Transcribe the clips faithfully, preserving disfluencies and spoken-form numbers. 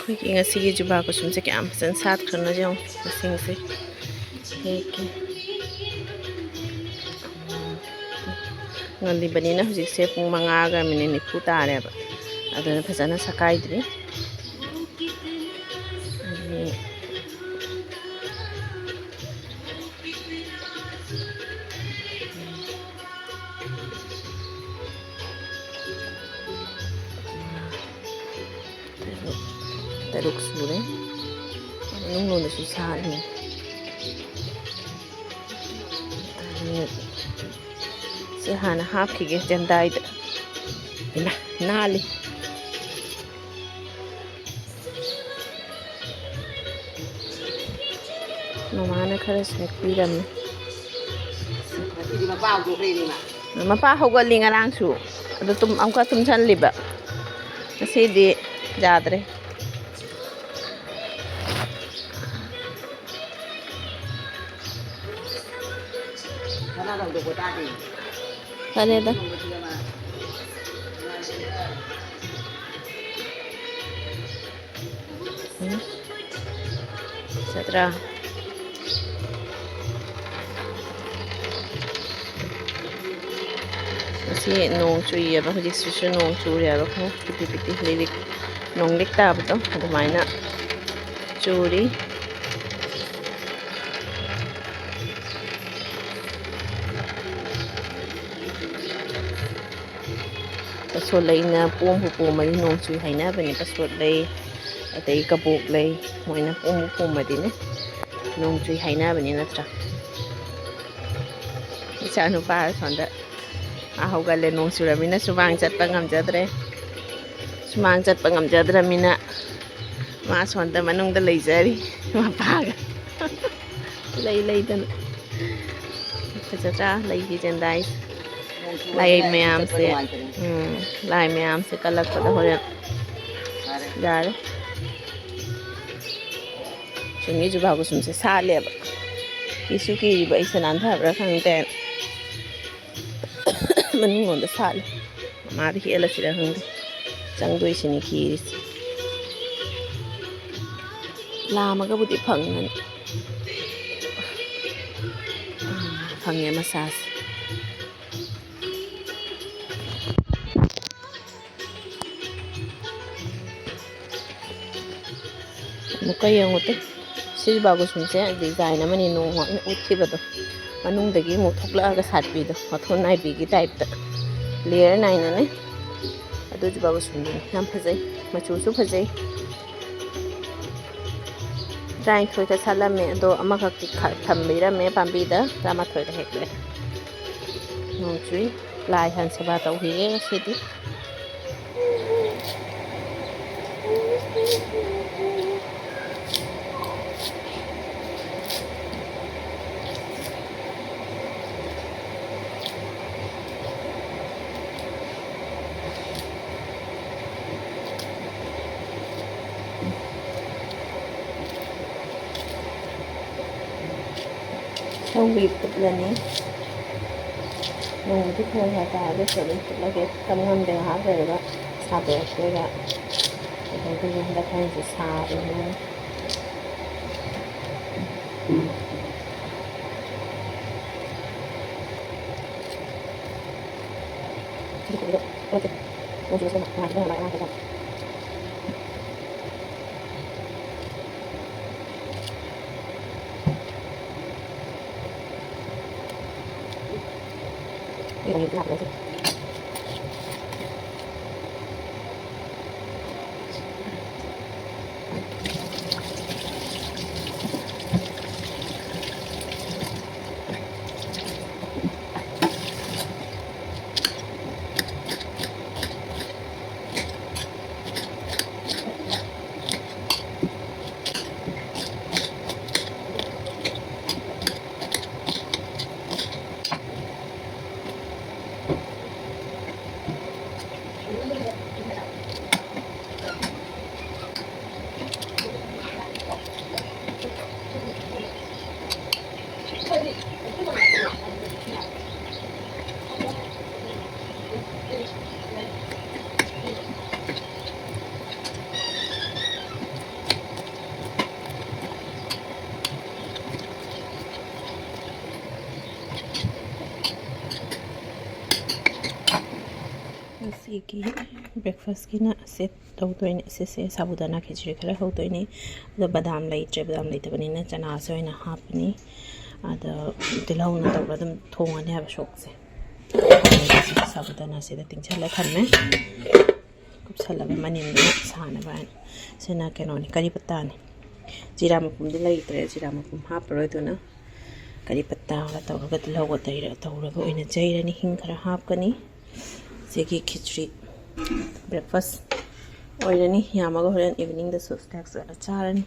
ꯑꯩꯈꯣꯏꯒꯤ ꯉꯁꯤꯒꯤ ꯖꯨꯕꯥ ꯀꯨꯁꯨꯝꯁꯦ ꯀꯌꯥꯝ ꯐꯖꯅ ꯁꯥꯠꯈ꯭ꯔꯅꯣ ꯌꯦꯡꯉꯣ, ꯃꯁꯤꯡꯁꯦ꯫ ꯍꯦꯛꯀꯦ꯫ ꯉꯜꯂꯤꯕꯅꯤꯅ ꯍꯧꯖꯤꯛꯁꯦ ꯄꯨꯡ ꯃꯉꯥꯒ ꯃꯤꯅꯤꯠ ꯅꯤꯐꯨ ꯇꯥꯔꯦꯕ, ꯑꯗꯨꯅ ꯐꯖꯅ ꯁꯀꯥꯏꯗ꯭ꯔꯤ꯫ ꯑꯗꯨꯅꯤ꯫ ꯇꯔꯨꯛ ꯁꯨꯔꯦ꯫ ꯃꯅꯨꯡꯂꯣꯝꯗꯁꯨ ꯁꯥꯠꯂꯤ꯫ ꯁꯤ ꯍꯥꯟꯅ ꯍꯥꯞꯈꯤꯒꯦ ꯆꯦꯟꯗꯥꯏꯗ꯫ ꯏꯃꯥ, ꯅꯥꯜꯂꯤ꯫ ꯃꯃꯥꯅ ꯈꯔꯁꯨ ꯍꯦꯛꯄꯤꯔꯝꯃꯤ꯫ ꯉꯁꯤꯗꯤ ꯃꯄꯥ ꯍꯧꯗꯣꯛꯈ꯭ꯔꯦꯅꯦ ꯏꯃꯥ꯫ ꯃꯄꯥ ꯍꯧꯒꯠꯂꯤ ꯉꯔꯥꯡꯁꯨ꯫ ꯑꯗꯨ ꯇꯨꯝ-, ꯑꯃꯨꯛꯀ ꯇꯨꯝꯁꯜꯂꯤꯕ꯫ ꯉꯁꯤꯗꯤ ꯌꯥꯗ꯭ꯔꯦ꯫ ꯐꯔꯦꯗ꯫ ꯎꯝ꯫ ꯆꯠꯇ꯭ꯔꯥ? ꯉꯁꯤ ꯅꯣꯡ ꯆꯨꯏꯌꯦꯕ, ꯍꯧꯖꯤꯛꯁꯤꯁꯨ ꯅꯣꯡ ꯆꯨꯔꯤꯌꯦꯕ, ꯈꯔ ꯄꯤꯇꯤ ꯄꯤꯇꯤ ꯂꯤꯔꯤꯛ, ꯅꯣꯡꯂꯤꯛ ꯇꯥꯕꯗꯣ ꯑꯗꯨꯃꯥꯏꯅ ꯆꯨꯔꯤ꯫ ꯄꯁꯣꯠ ꯂꯩꯅ ꯄꯣꯝꯕꯨ ꯄꯣꯝꯃꯗꯤ ꯅꯣꯡ ꯆꯨꯏ ꯍꯥꯏꯅꯕꯅꯤ꯫ ꯄꯁꯣꯠ ꯂꯩ, ꯑꯗꯩ ꯀꯕꯣꯛ ꯂꯩ, ꯃꯣꯏꯅ ꯄꯣꯝꯕꯨ ꯄꯣꯝꯃꯗꯤꯅꯦ ꯅꯣꯡ ꯆꯨꯏ ꯍꯥꯏꯅꯕꯅꯤ, ꯅꯠꯇ꯭ꯔꯥ? ꯏꯆꯥ ꯅꯨꯄꯥ ꯁꯣꯝꯗ ꯃꯥ ꯍꯧꯒꯠꯂꯦ, ꯅꯣꯡ ꯆꯨꯔꯃꯤꯅ ꯁꯨꯃꯥꯡ ꯆꯠꯄ ꯉꯝꯖꯗ꯭ꯔꯦ꯫ ꯁꯨꯃꯥꯡ ꯆꯠꯄ ꯉꯝꯖꯗ꯭ꯔꯃꯤꯅ ꯃꯥ ꯁꯣꯝꯗ ꯃꯅꯨꯡꯗ ꯂꯩꯖꯔꯤ ꯃꯄꯥꯒ꯫ ꯂꯩ ꯂꯩꯗꯅ꯫ ꯐꯖꯗ꯭ꯔꯥ ꯂꯩꯒꯤ ꯆꯦꯟꯗꯥꯏꯁꯦ? ꯂꯥꯏ ꯃꯌꯥꯝꯁꯦ, ꯎꯝ, ꯂꯥꯏ ꯃꯌꯥꯝꯁꯦ ꯀꯜꯂꯛꯄꯗ ꯍꯣꯔꯦꯟ ꯌꯥꯔꯦ꯫ ꯆꯨꯝꯃꯤ, ꯖꯨꯕꯥ ꯀꯨꯁꯨꯝꯁꯦ ꯁꯥꯠꯂꯦꯕ꯫ ꯀꯤꯁꯨ ꯀꯤꯔꯤꯕ ꯑꯩꯁꯦ ꯅꯥꯟꯊꯕ꯭ꯔꯥ ꯈꯪꯗꯦ꯫ ꯃꯅꯨꯡꯂꯣꯝꯗ ꯁꯥꯠꯂꯤ꯫ ꯃꯃꯥꯗ ꯍꯦꯜꯂꯁꯤꯔ ꯈꯪꯗꯦ꯫ ꯆꯪꯗꯣꯏꯁꯤꯅꯤ ꯀꯤꯔꯤꯁꯦ꯫ ꯂꯥꯝꯃꯒꯕꯨꯗꯤ ꯐꯪꯒꯅꯤ꯫ ꯎꯝ, ꯐꯪꯉꯦ ꯃꯁꯥꯁꯦ꯫ ꯑꯃꯨꯛꯀ ꯌꯦꯡꯉꯨꯇꯦ꯫ ꯁꯤ ꯕꯥꯒꯨꯁꯨꯝꯁꯦ design ꯑꯃꯅꯤ, ꯅꯣꯡꯃ ꯑꯩꯅ ꯎꯠꯈꯤꯕꯗꯣ꯫ ꯃꯅꯨꯡꯗꯒꯤ ꯑꯃꯨꯛ ꯊꯣꯛꯂꯛꯑꯒ ꯁꯥꯠꯄꯤꯗꯣ, ꯃꯊꯣꯟ ꯅꯥꯏꯕꯤꯒꯤ type ꯇ꯫ Layer ꯅꯥꯏꯅꯅꯦ꯫ ꯑꯗꯨ ꯕꯥꯒꯨꯁꯨꯝꯗꯨꯅꯤ꯫ ꯌꯥꯝ ꯐꯖꯩ꯫ ꯃꯆꯨꯁꯨ ꯐꯖꯩ꯫ ꯇꯔꯥꯅꯤꯊꯣꯏꯗ ꯁꯥꯠꯂꯝꯃꯦ, ꯑꯗꯣ ꯑꯃꯈꯛꯇꯤ ꯈ-, ꯊꯝꯕꯤꯔꯝꯃꯦ ꯄꯥꯝꯕꯤꯗ, ꯇꯔꯥꯃꯥꯊꯣꯏꯗ ꯍꯦꯛꯂꯦ꯫ ꯅꯣꯡ ꯆꯨꯏ꯫ ꯂꯥꯏ ꯍꯥꯟ ꯁꯦꯕꯥ ꯇꯧꯈꯤꯒꯦ ꯉꯁꯤꯗꯤ꯫ ꯁꯧꯒ꯭ꯔꯤ ꯐꯨꯠꯂꯅꯤ꯫ ꯅꯣꯡꯕꯨꯗꯤ ꯈꯔ ꯈꯔ ꯇꯥꯏ, ꯑꯗꯨꯁꯨ ꯑꯗꯨꯝ ꯐꯨꯠꯂꯒꯦ꯫ ꯇꯝ ꯉꯝꯗꯦ, ꯉꯥꯏꯍꯥꯛ ꯂꯩꯔꯒ ꯁꯥꯗꯣꯔꯛꯇꯣꯏꯔꯥ꯫ ꯀꯩꯗꯧꯗꯣꯏꯅꯣ ꯍꯟꯗꯛ ꯈꯔꯁꯦ ꯁꯥꯕꯅꯤꯅ꯫ ꯁꯤꯒꯤ ꯕ꯭ꯔꯦꯛꯐꯥꯁꯀꯤꯅ ꯁꯦ ꯇꯧꯗꯣꯏꯅꯦ꯫ ꯁꯤꯁꯦ ꯁꯥꯕꯨꯗꯥꯅꯥ ꯈꯦꯆ꯭ꯔꯤ ꯈꯔ ꯍꯧꯗꯣꯏꯅꯦ꯫ ꯑꯗꯣ ꯕꯗꯥꯝ ꯂꯩꯇ꯭ꯔꯦ, ꯕꯗꯥꯝ ꯂꯩꯇꯕꯅꯤꯅ ꯆꯅꯥꯁꯦ ꯑꯣꯏꯅ ꯍꯥꯞꯄꯅꯤ꯫ ꯑꯗꯣ ꯇꯤꯜꯍꯧꯅ ꯇꯧꯔꯒ ꯑꯗꯨꯝ ꯊꯣꯡꯉꯅꯤ ꯍꯥꯏꯕ ꯁꯣꯛꯁꯦ꯫ ꯁꯥꯕꯨꯗꯥꯅꯥꯁꯤꯗ ꯇꯤꯡꯁꯜꯂ ꯊꯝꯃꯦ꯫ ꯀꯨꯞꯁꯜꯂꯒ ꯃꯅꯤꯟꯗꯨꯅ ꯁꯥꯅꯕ ꯍꯥꯏꯅ꯫ ꯁꯤꯅ ꯀꯩꯅꯣꯅꯤ, ꯀꯔꯤ ꯄꯇꯥꯅꯤ꯫ ꯖꯤꯔꯥ ꯃꯄꯨꯝꯗꯤ ꯂꯩꯇ꯭ꯔꯦ, ꯖꯤꯔꯥ ꯃꯄꯨꯝ ꯍꯥꯞꯄꯔꯣꯏ꯫ ꯑꯗꯨꯅ ꯀꯔꯤ ꯄꯇꯥꯒ ꯇꯧꯔꯒ, ꯇꯤꯜꯍꯧꯒ ꯇꯩꯔꯒ ꯇꯧꯔꯒ ꯑꯣꯏꯅ ꯌꯩꯔꯅꯤ꯫ ꯍꯤꯡ ꯈꯔ ꯍꯥꯞꯀꯅꯤ꯫ ꯁꯤꯒꯤ ꯈꯤꯆ꯭ꯔꯤ ꯕ꯭ꯔꯦꯛꯐꯥꯁ ꯑꯣꯏꯔꯅꯤ꯫ ꯌꯥꯝꯃꯒ ꯍꯣꯔꯦꯟ ꯏꯚꯤꯅꯤꯡꯗꯁꯨ ꯁ꯭ꯅꯦꯛꯁ ꯑꯣꯏꯅ ꯆꯥꯔꯅꯤ꯫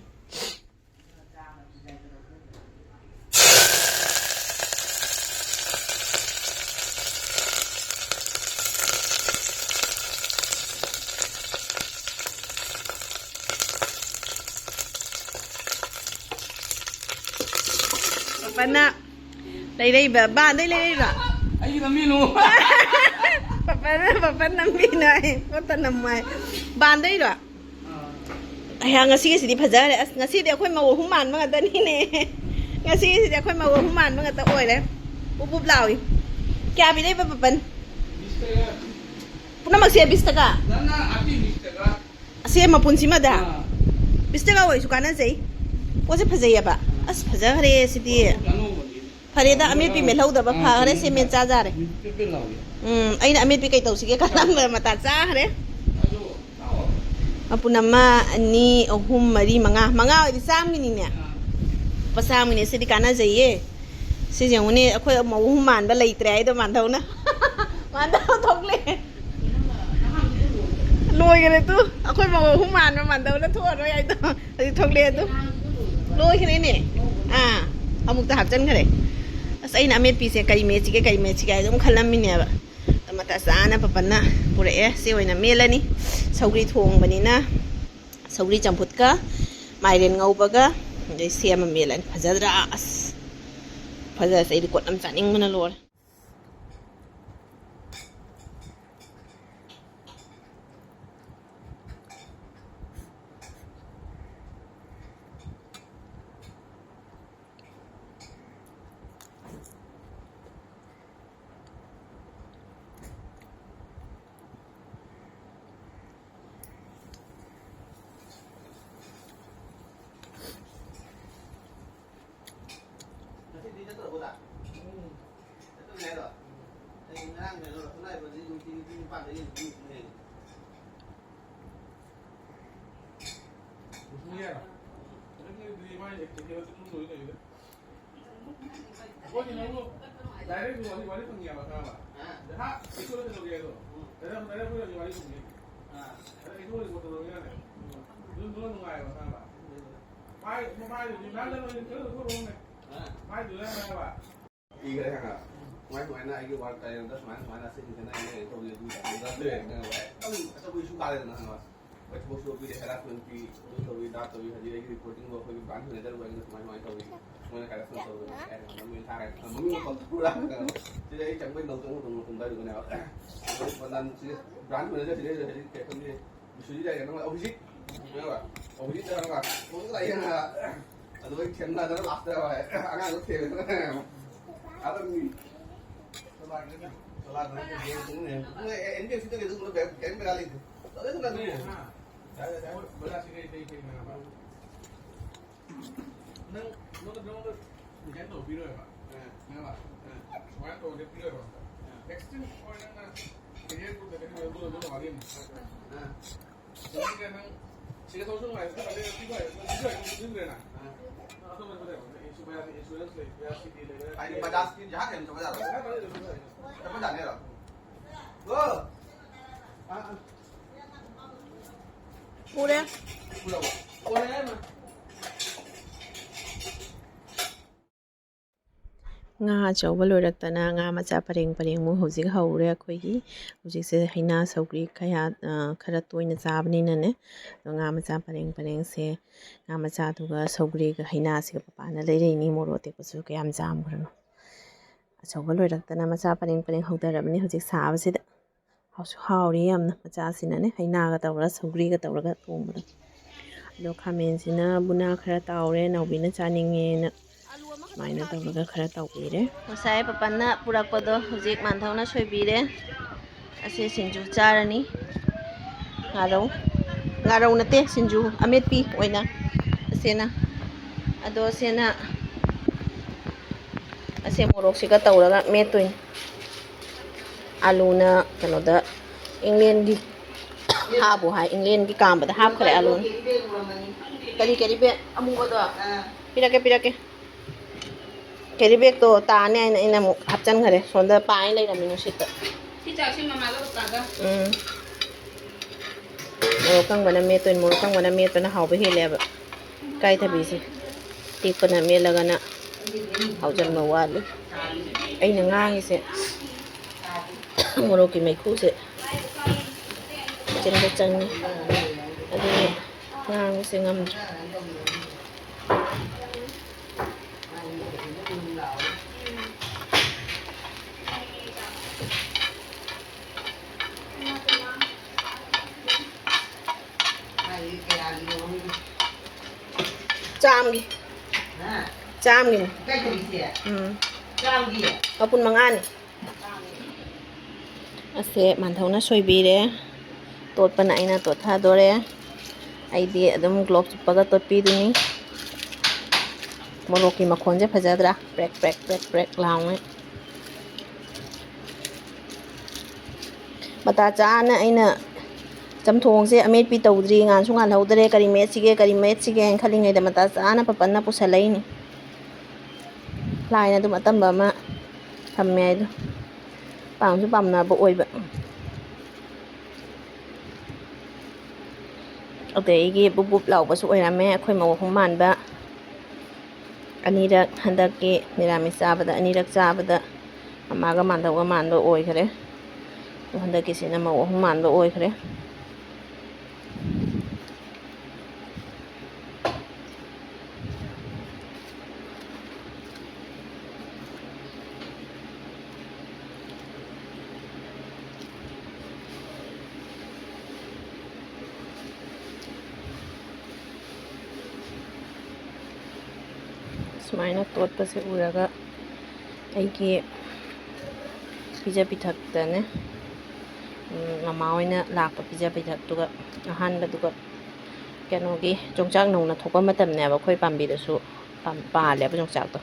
ꯄꯥꯄꯟꯅ ꯂꯩꯔꯛꯏꯕ, ꯕꯥꯟꯗꯩ ꯂꯩꯔꯛꯏꯕ꯫ ꯑꯩꯒꯤ ꯂꯝꯕꯤꯅꯨ꯫ ꯄꯥꯄꯟꯅ, ꯄꯥꯄꯟ ꯂꯝꯕꯤꯅ ꯑꯩ ꯄꯣꯠꯇ ꯅꯝꯃꯣ ꯍꯥꯏ꯫ ꯕꯥꯟꯗꯩꯔꯣ? ꯑꯩꯍꯥ, ꯉꯁꯤꯒꯤꯁꯤꯗꯤ ꯐꯖꯈ꯭ꯔꯦ꯫ ꯑꯁ, ꯉꯁꯤꯗꯤ ꯑꯩꯈꯣꯏ ꯃꯧ ꯑꯍꯨꯝ ꯃꯥꯟꯕ ꯉꯥꯛꯇꯅꯤꯅꯦ꯫ ꯉꯁꯤꯒꯤꯁꯤꯗꯤ ꯑꯩꯈꯣꯏ ꯃꯧ ꯑꯍꯨꯝ ꯃꯥꯟꯕ ꯉꯥꯛꯇ ꯑꯣꯏꯔꯦ꯫ ꯄꯨꯞ ꯄꯨꯞ ꯂꯥꯎꯏ꯫ ꯀꯌꯥ ꯄꯤꯔꯛꯏꯕ ꯄꯥꯄꯟ? ꯄꯨꯝꯅꯃꯛꯁꯦ ꯕꯤꯁ ꯇꯀꯥ? ꯑꯁꯤ ꯃꯄꯨꯟꯁꯤꯃꯗ? ꯑꯥ꯫ ꯕꯤꯁ ꯇꯀꯥ ꯑꯣꯏꯔꯁꯨ ꯀꯥꯟꯅꯖꯩ꯫ ꯄꯣꯠꯁꯦ ꯐꯖꯩꯌꯦꯕ꯫ ꯑꯁ, ꯐꯖꯈ꯭ꯔꯦ ꯁꯤꯗꯤ꯫ ꯑꯅꯧꯕꯅꯤ꯫ ꯐꯔꯦꯗ, ꯑꯃꯦꯠꯄꯤ ꯃꯦꯠꯍꯧꯗꯕ ꯐꯈ꯭ꯔꯦ, ꯁꯦ ꯃꯦꯠ ꯆꯥꯖꯔꯦ꯫ ꯎꯝ, ꯑꯩꯅ ꯑꯃꯦꯠꯄꯤ ꯀꯩ ꯇꯧꯁꯤꯒꯦ ꯈꯜꯂꯝꯕꯗ ꯃꯇꯥ ꯆꯥꯈ꯭ꯔꯦ꯫ ꯃꯄꯨꯟ ꯑꯃ, ꯑꯅꯤ, ꯑꯍꯨꯝ, ꯃꯔꯤ, ꯃꯉꯥ꯫ ꯃꯉꯥ ꯑꯣꯏꯗꯤ ꯆꯥꯝꯒꯤꯅꯤꯅꯦ꯫ ꯂꯨꯄꯥ ꯆꯥꯝꯒꯤꯅꯦ꯫ ꯁꯤꯗꯤ ꯀꯥꯟꯅꯖꯩꯌꯦ꯫ ꯁꯤꯁꯦ ꯌꯦꯡꯉꯨꯅꯦ, ꯑꯩꯈꯣꯏ ꯃꯧ ꯑꯍꯨꯝ ꯃꯥꯟꯕ ꯂꯩꯇ꯭ꯔꯦ ꯍꯥꯏꯗꯣ ꯃꯥꯟꯗꯧꯅ꯫ ꯃꯥꯟꯗꯧ ꯊꯣꯛꯂꯛꯑꯦ꯫ ꯂꯣꯏꯈꯔꯦ ꯇꯨ꯫ ꯑꯩꯈꯣꯏ ꯃꯧ ꯑꯍꯨꯝ ꯃꯥꯟꯕ ꯃꯥꯟꯗꯧꯅ ꯊꯣꯛꯑꯔꯣꯏ ꯍꯥꯏꯗꯣ꯫ ꯍꯧꯖꯤꯛ ꯊꯣꯛꯂꯛꯑꯦ ꯑꯗꯨ꯫ ꯂꯣꯏꯈ꯭ꯔꯦꯅꯦ꯫ ꯑꯥ, ꯑꯃꯨꯛꯇ ꯍꯥꯞꯆꯤꯟꯈ꯭ꯔꯦ꯫ ꯑꯁ, ꯑꯩꯅ ꯑꯃꯦꯠꯄꯤꯁꯦ ꯀꯔꯤ ꯃꯦꯠꯁꯤꯒꯦ, ꯀꯔꯤ ꯃꯦꯠꯁꯤꯒꯦ ꯍꯥꯏꯗꯣ ꯑꯗꯨꯝ ꯈꯜꯂꯝꯃꯤꯅꯦꯕ꯫ ꯑꯗꯣ ꯃꯇꯥ ꯆꯥꯅ ꯄꯄꯟꯅ ꯄꯨꯔꯛꯑꯦ꯫ ꯁꯤ ꯑꯣꯏꯅ ꯃꯦꯠꯂꯅꯤ꯫ ꯁꯧꯒ꯭ꯔꯤ ꯊꯣꯡꯕꯅꯤꯅ ꯁꯧꯒ꯭ꯔꯤ ꯆꯝꯐꯨꯠꯀ ꯃꯥꯏꯔꯦꯟ ꯉꯧꯕꯒ ꯑꯗꯩ ꯁꯦꯝꯃ ꯃꯦꯠꯂꯅꯤ꯫ ꯐꯖꯗ꯭ꯔꯥ? ꯑꯁ, ꯐꯖꯔꯁꯦ꯫ ꯑꯩꯗꯤ ꯀꯣꯠ ꯑꯃ ꯆꯥꯅꯤꯡꯕꯅ ꯂꯣꯏꯔꯦ꯫ ꯑꯩꯈꯣꯏꯗꯤ ꯅꯪꯕꯨ ꯗꯥꯏꯔꯦꯛ ꯋꯥꯔꯤ, ꯋꯥꯔꯤ ꯐꯪꯉꯦꯕ, ꯈꯪꯉꯕ? ꯑꯗ ꯍꯥ, ꯏꯁꯣꯔ ꯀꯩꯗꯧꯒꯦ ꯑꯗꯣ? ꯗꯥꯏꯔꯦꯛ, ꯗꯥꯏꯔꯦꯛ ꯑꯩꯈꯣꯏ ꯍꯧꯖꯤꯛ ꯋꯥꯔꯤ ꯐꯪꯉꯦ꯫ ꯑꯗ ꯏꯁꯣꯔ ꯔꯤꯄꯣꯔꯠ ꯇꯧꯔꯒꯦ ꯌꯥꯔꯦ꯫ ꯑꯗꯨꯝ ꯅꯣꯏ ꯅꯨꯡꯉꯥꯏꯕ, ꯈꯪꯉꯕ? ꯃꯥꯏ, ꯃꯥꯏꯗꯨꯗꯤ ꯅꯪ ꯅꯣꯏ ꯈꯔ ꯊꯣꯛꯂꯛꯑꯣꯅꯦ꯫ ꯃꯥꯏꯗꯨꯗ ꯍꯥꯏꯕ꯫ ꯄꯤꯈ꯭ꯔꯦ ꯈꯪꯉꯕ? ꯁꯨꯃꯥꯏ ꯁꯨꯃꯥꯏꯅ ꯑꯩꯒꯤ ꯋꯥꯔꯛ ꯇꯥꯏꯌꯦꯅ ꯁꯨꯃꯥꯏꯅ ꯁꯨꯃꯥꯏꯅ ꯑꯁꯤ ꯁꯤꯟꯗꯅ ꯑꯩꯅ ꯀꯩꯅꯣ ꯇꯧꯔꯤ ꯑꯗꯨ ꯇꯧꯔꯤ ꯑꯗꯨ ꯇꯧꯔꯤ ꯈꯪꯉꯕ? ꯑꯗꯨꯝ ꯑꯆꯧꯕ ꯏꯁꯨ ꯀꯥꯔꯦꯗꯅ ꯈꯪꯉꯕ? ꯃꯣꯏ ꯊꯕꯛ ꯁꯨꯕ ꯄꯤꯔꯦ, ꯍꯦꯔꯥꯁꯃꯦꯟ ꯄꯤ, ꯑꯗꯨ ꯇꯧꯏ, ꯗꯥ ꯇꯧꯏ, ꯍꯧꯖꯤꯛ ꯑꯩꯒꯤ ꯔꯤꯄꯣꯔꯇꯤꯡꯗꯣ ꯑꯩꯈꯣꯏꯒꯤ ꯕ꯭ꯔꯥꯟꯁ ꯃꯦꯅꯦꯖꯔ ꯑꯣꯏꯔꯒ ꯁꯨꯃꯥꯏ ꯁꯨꯃꯥꯏꯅ ꯇꯧꯏ, ꯃꯣꯏꯅ ꯀꯔꯞꯁꯟ ꯇꯧꯗꯅ ꯀꯥꯏꯅ ꯃꯃꯤꯡ ꯊꯥꯔꯒ ꯃꯃꯤꯡ ꯄꯜꯂꯛꯄ꯭ꯔꯥ? ꯁꯤꯗ ꯑꯩ ꯆꯪꯕꯩ ꯅꯧ ꯆꯪꯕ ꯇꯧꯕ ꯑꯗꯨꯗꯅꯦꯕ꯫ ꯑꯗꯨ ꯕ꯭ꯔꯥꯟꯁ ꯃꯦꯅꯦꯖꯔ ꯁꯤꯗꯩ ꯍꯧꯖꯤꯛ ꯀꯩ ꯈꯪꯗꯦ, ꯕꯤꯁꯨꯖꯤꯠ ꯍꯥꯏꯔꯦ ꯅꯪ ꯑꯣꯄꯣꯖꯤꯠ, ꯈꯪꯉꯕ? ꯑꯣꯄꯣꯖꯤꯠ ꯆꯠꯂꯒ ꯐꯣꯟ ꯂꯥꯛꯑꯦꯅ ꯑꯗꯨ ꯑꯩ ꯊꯦꯡꯅꯗꯅ ꯂꯥꯁꯇ ꯑꯉꯥꯡꯗꯣ ꯊꯦꯡꯅꯗꯅ ꯑꯗꯨꯝ ꯅꯪ ꯅꯉꯣꯟꯗ ꯗꯤꯖꯥꯏꯟ ꯇꯧꯕꯤꯔꯣꯏꯕ꯫ ꯈꯪꯉꯕ? ꯁꯨꯃꯥꯏꯅ ꯇꯧꯔꯗꯤ ꯄꯤꯔꯣꯏꯕ꯫ ꯑꯦꯛꯁꯇ꯭ꯔꯤꯝ ꯑꯣꯏꯅ ꯅꯪꯅ ꯀꯦꯔꯤꯌꯔ ꯒ꯭ꯔꯨꯞꯇ ꯀꯩꯅꯣ ꯑꯣꯏꯔꯗꯤ ꯑꯗꯨ ꯑꯗꯨꯝ ꯋꯥꯔꯤ ꯑꯃ꯫ ꯁꯤꯗ ꯅꯪ ꯁꯤꯗ ꯊꯕꯛ ꯁꯨ ꯅꯨꯡꯉꯥꯏꯕ ꯈꯔ ꯂꯩꯔ ꯄꯤꯕ ꯍꯥꯏꯕ ꯅꯪ ꯄꯤꯕ ꯍꯥꯏꯕ ꯅꯪ ꯄꯤꯕ ꯍꯥꯏꯕ꯫ ꯑꯇꯣꯞꯄ ꯊꯕꯛ ꯂꯩꯕ ꯅꯪ ꯏꯟꯁꯨꯔꯦꯟꯁ ꯂꯩꯕ ꯁꯤꯗꯤ ꯂꯩꯕ ꯍꯥꯏꯗꯤ ꯕꯖꯥꯖꯀꯤ ꯖꯍꯥꯖ ꯍꯦꯟꯅ ꯆꯠꯄ ꯌꯥꯔꯣꯏ꯫ ꯆꯠꯄ ꯌꯥꯅꯤ ꯍꯥꯏꯔꯣ? ꯒꯣ! ꯑꯥ, ꯑꯥ꯫ ꯎꯔꯦ꯫ ꯎꯔꯕꯣ? ꯎꯔꯦ ꯍꯥꯏꯔꯣ? ꯉꯥ ꯑꯆꯧꯕ ꯂꯣꯏꯔꯛꯇꯅ ꯉꯥ ꯃꯆꯥ ꯄꯔꯦꯡ ꯄꯔꯦꯡꯃꯨꯛ ꯍꯧꯖꯤꯛ ꯍꯧꯔꯦ ꯑꯩꯈꯣꯏꯒꯤ꯫ ꯍꯧꯖꯤꯛꯁꯦ ꯍꯩꯅꯥ ꯁꯧꯒ꯭ꯔꯤ ꯀꯌꯥ, ꯑ, ꯈꯔ ꯇꯣꯏꯅ ꯆꯥꯕꯅꯤꯅꯅꯦ꯫ ꯑꯗꯣ ꯉꯥ ꯃꯆꯥ ꯄꯔꯦꯡ ꯄꯔꯦꯡꯁꯦ, ꯉꯥ ꯃꯆꯥꯗꯨꯒ ꯁꯧꯒ꯭ꯔꯤꯒ ꯍꯩꯅꯥꯁꯤꯒ ꯄꯄꯥꯅ ꯂꯩꯔꯛꯏꯅꯤ, ꯃꯣꯔꯣꯛ ꯑꯇꯦꯛꯄꯁꯨ ꯀꯌꯥꯝ ꯆꯥꯝꯈ꯭ꯔꯅꯣ꯫ ꯑꯆꯧꯕ ꯂꯣꯏꯔꯛꯇꯅ ꯃꯆꯥ ꯄꯔꯦꯡ ꯄꯔꯦꯡ ꯍꯧꯗꯔꯕꯅꯤ ꯍꯧꯖꯤꯛ ꯁꯥꯕꯁꯤꯗ꯫ ꯍꯥꯎꯁꯨ ꯍꯥꯎꯔꯤ ꯌꯥꯝꯅ, ꯃꯆꯥꯁꯤꯅꯅꯦ ꯍꯩꯅꯥꯒ ꯇꯧꯔꯒ ꯁꯧꯒ꯭ꯔꯤꯒ ꯇꯧꯔꯒ ꯊꯣꯡꯕꯗꯣ꯫ ꯑꯗꯣ ꯈꯥꯃꯦꯟꯁꯤꯅ ꯕꯨꯅꯥ ꯈꯔ ꯇꯥꯎꯔꯦ, ꯅꯥꯎꯕꯤꯅ ꯆꯥꯅꯤꯡꯉꯦꯅ ꯁꯨꯃꯥꯏꯅ ꯇꯧꯔꯒ ꯈꯔ ꯇꯧꯕꯤꯔꯦ꯫ ꯉꯁꯥꯏ ꯄꯄꯟꯅ ꯄꯨꯔꯛꯄꯗꯣ ꯍꯧꯖꯤꯛ ꯃꯥꯟꯊꯧꯅ ꯁꯣꯏꯕꯤꯔꯦ꯫ ꯑꯁꯤ ꯁꯤꯡꯖꯨ ꯆꯥꯔꯅꯤ꯫ ꯉꯥꯔꯧ, ꯉꯥꯔꯧ ꯅꯠꯇꯦ, ꯁꯤꯡꯖꯨ ꯑꯃꯦꯠꯄꯤ ꯑꯣꯏꯅ ꯑꯁꯤꯅ꯫ ꯑꯗꯣ ꯑꯁꯤꯅ ꯑꯁꯦ ꯃꯣꯔꯣꯛꯁꯤꯒ ꯇꯧꯔꯒ ꯃꯦꯠꯇꯣꯏꯅꯤ꯫ ꯑꯥꯂꯨꯅ ꯀꯩꯅꯣꯗ, ꯏꯪꯂꯦꯟꯒꯤ ꯍꯥꯞꯄꯨ ꯍꯥꯏ, ꯏꯪꯂꯦꯟꯒꯤ ꯀꯥꯝꯕꯗ ꯍꯥꯞꯈ꯭ꯔꯦ ꯑꯥꯂꯨꯅ꯫ ꯀꯔꯤ, ꯀꯔꯤ ꯕꯦꯛ ꯑꯃꯨꯕꯗꯣ? ꯄꯤꯔꯛꯀꯦ, ꯄꯤꯔꯛꯀꯦ꯫ ꯀꯦꯔꯤ ꯕꯦꯛꯇꯣ ꯇꯥꯅꯤ ꯍꯥꯏꯅ ꯑꯩꯅ ꯑꯃꯨꯛ ꯍꯥꯞꯆꯤꯟꯈꯔꯦ꯫ ꯁꯣꯝꯗ ꯄꯥꯏ ꯂꯩꯔꯝꯃꯤ ꯅꯨꯡꯁꯤꯠꯇ꯫ ꯁꯤ ꯆꯥꯛꯁꯤ ꯃꯃꯥꯒ ꯄꯄꯥꯒ꯫ ꯎꯝ꯫ ꯃꯣꯔꯣꯛ ꯀꯪꯕꯅ ꯃꯦꯠꯇꯣꯏꯅꯤ꯫ ꯃꯣꯔꯣꯛ ꯀꯪꯕꯅ ꯃꯦꯠꯄꯅ ꯍꯥꯎꯕ ꯍꯦꯜꯂꯦꯕ꯫ ꯏꯀꯥꯏꯊꯕꯤꯁꯦ ꯇꯦꯛꯄꯅ ꯃꯦꯠꯂꯒꯅ ꯍꯥꯎꯖꯟꯕ ꯋꯥꯠꯂꯤ꯫ ꯑꯩꯅ ꯉꯥꯡꯉꯤꯁꯦ ꯃꯣꯔꯣꯛꯀꯤ ꯃꯩꯈꯨꯁꯦ ꯀꯤꯠꯆꯟꯗ ꯆꯪꯉꯤ꯫ ꯑꯗꯨꯅ ꯉꯥꯡꯕꯁꯦ ꯉꯝꯗ꯭ꯔꯦ꯫ ꯆꯥꯝꯒꯤ꯫ ꯆꯥꯝꯒꯤꯅꯤ꯫ ꯎꯝ꯫ ꯃꯄꯨꯟ ꯃꯉꯥꯅꯤ꯫ ꯑꯁꯦ ꯃꯥꯟꯊꯧꯅ ꯁꯣꯏꯕꯤꯔꯦ꯫ ꯇꯣꯠꯄꯅ ꯑꯩꯅ ꯇꯣꯠꯊꯗꯣꯔꯦ꯫ ꯑꯩꯗꯤ ꯑꯗꯨꯝ ꯒ꯭ꯂꯣꯞ ꯆꯨꯞꯄꯒ ꯇꯣꯠꯄꯤꯗꯨꯅꯤ꯫ ꯃꯣꯔꯣꯛꯀꯤ ꯃꯈꯣꯟꯁꯦ ꯐꯖꯗ꯭ꯔꯥ? ꯄ꯭ꯔꯦꯛ, ꯄ꯭ꯔꯦꯛ, ꯄ꯭ꯔꯦꯛ, ꯄ꯭ꯔꯦꯛ ꯂꯥꯎꯉꯩ꯫ ꯃꯇꯥ ꯆꯥꯅ ꯑꯩꯅ ꯆꯝꯊꯣꯡꯁꯦ ꯑꯃꯦꯠꯄꯤ ꯇꯧꯗ꯭ꯔꯤ, ꯉꯥꯟꯁꯨ ꯉꯥꯜꯍꯧꯗ꯭ꯔꯦ, ꯀꯔꯤ ꯃꯦꯠꯁꯤꯒꯦ, ꯀꯔꯤ ꯃꯦꯠꯁꯤꯒꯦ ꯍꯥꯏꯅ ꯈꯜꯂꯤꯉꯩꯗ ꯃꯇꯥ ꯆꯥꯅ ꯄꯄꯟꯅ ꯄꯨꯁꯜꯂꯛꯏꯅꯤ꯫ ꯂꯥꯏꯅ ꯑꯗꯨꯝ ꯑꯇꯝꯕ ꯑꯃ ꯊꯝꯃꯦ ꯍꯥꯏꯗꯣ꯫ ꯄꯥꯝꯁꯨ ꯄꯥꯝꯅꯕ ꯑꯣꯏꯕ꯫ ꯑꯗꯩ ꯑꯩꯒꯤ ꯕꯨꯞ ꯕꯨꯞ ꯂꯥꯎꯕꯁꯨ ꯑꯣꯏꯔꯝꯃꯦ꯫ ꯑꯩꯈꯣꯏ ꯃꯧ ꯑꯍꯨꯝ ꯃꯥꯟꯕ ꯑꯅꯤꯔꯛ, ꯍꯟꯗꯛꯀꯤ ꯅꯤꯔꯥꯃꯤꯁ ꯆꯥꯕꯗ ꯑꯅꯤꯔꯛ ꯆꯥꯕꯗ ꯃꯃꯥꯒ ꯃꯥꯟꯗꯧꯒ ꯃꯥꯟꯕ ꯑꯣꯏꯈꯔꯦ꯫ ꯑꯗꯣ ꯍꯟꯗꯛꯀꯤꯁꯤꯅ ꯃꯧ ꯑꯍꯨꯝ ꯃꯥꯟꯕ ꯑꯣꯏꯈꯔꯦ꯫ ꯁꯨꯃꯥꯏꯅ ꯇꯣꯠꯄꯁꯦ ꯎꯔꯒ ꯑꯩꯒꯤ ꯄꯤꯖ ꯄꯤꯊꯛꯇꯅꯦ, ꯎꯝ, ꯃꯃꯥ ꯍꯣꯏꯅ ꯂꯥꯛꯄ ꯄꯤꯖ ꯄꯤꯊꯛꯇꯨꯒ ꯑꯍꯥꯟꯕꯗꯨꯒ ꯀꯩꯅꯣꯒꯤ ꯌꯣꯡꯆꯥꯛ ꯅꯧꯅ ꯊꯣꯛꯄ ꯃꯇꯝꯅꯦꯕ꯫ ꯑꯩꯈꯣꯏ ꯄꯥꯝꯕꯤꯗꯁꯨ ꯄꯥꯝ-, ꯄꯥꯜꯂꯦꯕ ꯌꯣꯡꯆꯥꯛꯇꯣ꯫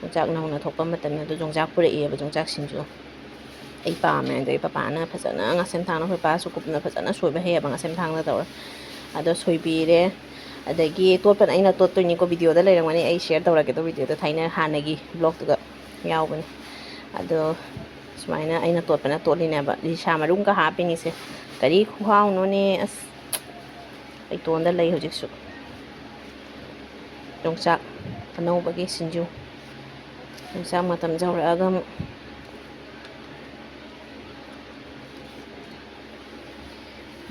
ꯌꯣꯡꯆꯥꯛ ꯅꯧꯅ ꯊꯣꯛꯄ ꯃꯇꯝꯗ ꯑꯗꯨ ꯌꯣꯡꯆꯥꯛ ꯄꯨꯔꯛꯑꯦꯕ, ꯌꯣꯡꯆꯥꯛ ꯁꯤꯡꯖꯨ꯫ ꯑꯩ ꯄꯥꯝꯃꯦ꯫ ꯑꯗꯩ ꯄꯄꯥꯅ ꯐꯖꯅ ꯉꯥꯁꯦꯝ ꯊꯥꯡꯅ, ꯑꯩꯈꯣꯏ ꯄꯥꯁꯨ ꯀꯨꯞꯅ ꯐꯖꯅ ꯁꯣꯏꯕ ꯍꯩꯌꯦꯕ, ꯉꯥꯁꯦꯝ ꯊꯥꯡꯅ ꯇꯧꯔ꯫ ꯑꯗꯣ ꯁꯣꯏꯕꯤꯔꯦ꯫ ꯑꯗꯒꯤ ꯇꯣꯠꯄꯅ ꯑꯩꯅ ꯇꯣꯠꯇꯣꯏꯅꯤꯀꯣ, ꯚꯤꯗꯤꯑꯣꯗ ꯂꯩꯔꯝꯒꯅꯤ, ꯑꯩ ꯁꯤꯌꯔ ꯇꯧꯔꯛꯀꯦ ꯑꯗꯣ, ꯚꯤꯗꯤꯑꯣꯗ ꯊꯥꯏꯅ ꯍꯥꯟꯅꯒꯤ ꯕ꯭ꯂꯣꯛꯇꯨꯗ ꯌꯥꯎꯕꯅꯤ꯫ ꯑꯗꯣ ꯁꯨꯃꯥꯏꯅ ꯑꯩꯅ ꯇꯣꯠꯄꯅ ꯇꯣꯠꯂꯤꯅꯦꯕ꯫ ꯂꯤꯁꯥ ꯃꯔꯨꯝꯒ ꯍꯥꯞꯄꯤꯅꯤꯁꯦ꯫ ꯀꯔꯤ ꯈꯨꯍꯥꯎꯅꯣꯅꯦ! ꯑꯁ, ꯂꯩꯇꯣꯟꯗ ꯂꯩ ꯍꯧꯖꯤꯛꯁꯨ꯫ ꯌꯣꯡꯆꯥꯛ ꯑꯅꯧꯕꯒꯤ ꯁꯤꯡꯖꯨ꯫ ꯌꯣꯡꯆꯥꯛ ꯃꯇꯝ ꯌꯧꯔꯛꯑꯒ ꯑꯃꯨꯛ